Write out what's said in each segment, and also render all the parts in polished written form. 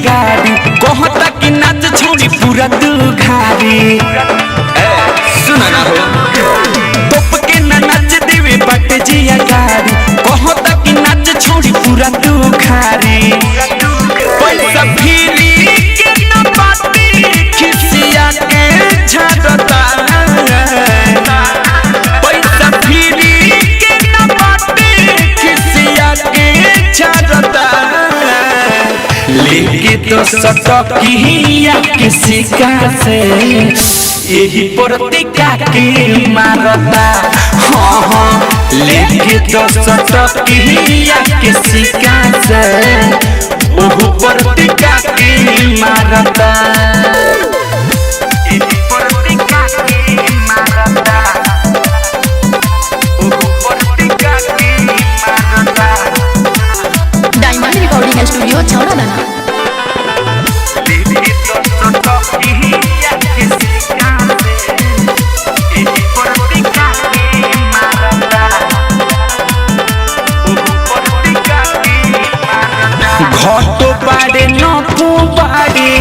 गाड़ी कहता कि नाच छोड़ी पूरा तू घारी। ए सुना ना हो तोप के ना नाच देवे बट जिया गाड़ी कहता कि नाच छोड़ी पूरा तू घारी। पैसा फिरी के ना बाती खिसिया के झाड़ता पैसा फिरी के ना बाती खिसिया के झाड़ता। लेके तो सटकिया के सिक्का से यही परतिका के मारता। हाँ हाँ लेके तो सटकिया के सिक्का से ओहु परतिका के मारता। यही परतिका के मारता ओहु परतिका के मारता। Diamond recording studio छौड़ादाना। घटो बाड़े नपो बाड़े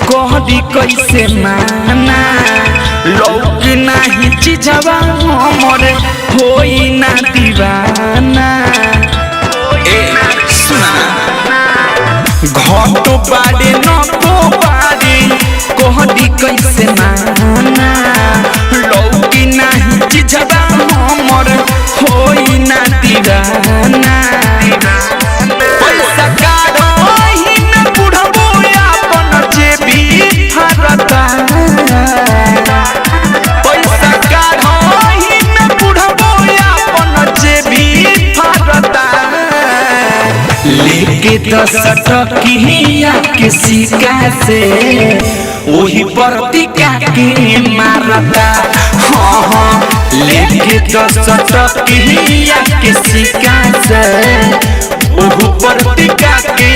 कहदी कैसे माना लौक नाही चिझवा हमर होई ना दीवाना। ए सुना घटो बाड़े नपो बाड़े कहदी कैसे माना लौक नाही चिझवा हमर होई ना दीवाना। पैसा काढ़ही न बुढ़बो अपन जेबी फाड़ता पैसा काढ़ही न बुढ़बो अपन जेबी फाड़ता। लेके दस टकिया के सिक्का से ओही परतिका के मारता। हाँ हाँ लेके दस टकिया के सिक्का से ओहु परतिका के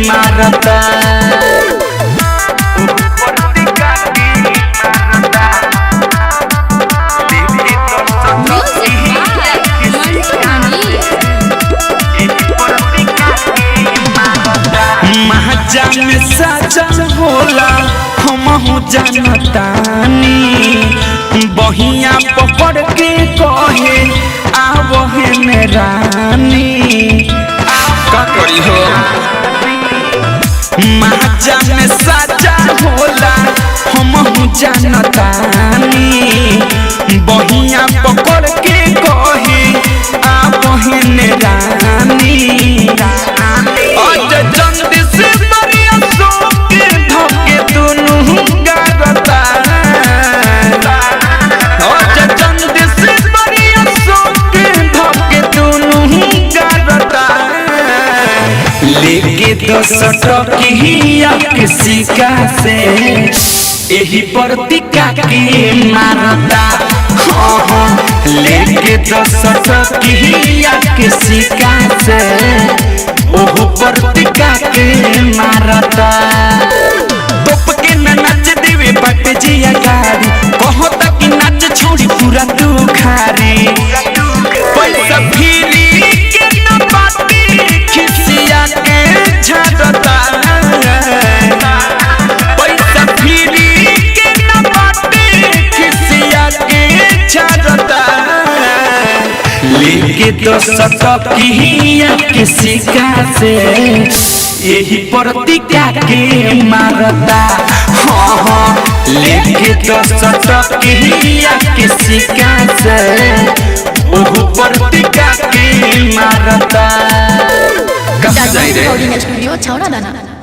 मारता। म्यूजिक बाय मंटू मनी। महाजा में साजा होला हमहु जानतानी बहिया पकड़ के कहे आवहे में रानी। का करी हो महाजा में साजा होला हमहु जानतानी बहिया पकड़ के कहे आवहे में रानी। आज चंद से बरिया सो के धोके दुनु गारता आज चंद से बरिया सो के धोके दुनु गारता। लेके दस टकिया के सिक्का से एही परतिका के मारता। हाँ हाँ लेके दस टकिया के सिक्का से ओहु परतिका के मारता। तोप के ना नाच देवे बट जिया गाड़ी कहता कि नाच छोड़ी पूरा तू खारी। पैसा फिरी के ना बाती खिसिया के झाड़ता पैसा फिरी के ना बाती खिसिया के झाड़ता। लेके दस टकिया के सिक्का से यही परतिका के मारता। हाँ हाँ लेके दस टकिया के सिक्का से ओहु परतिका के मारता। Diamond recording studio छौड़ादाना।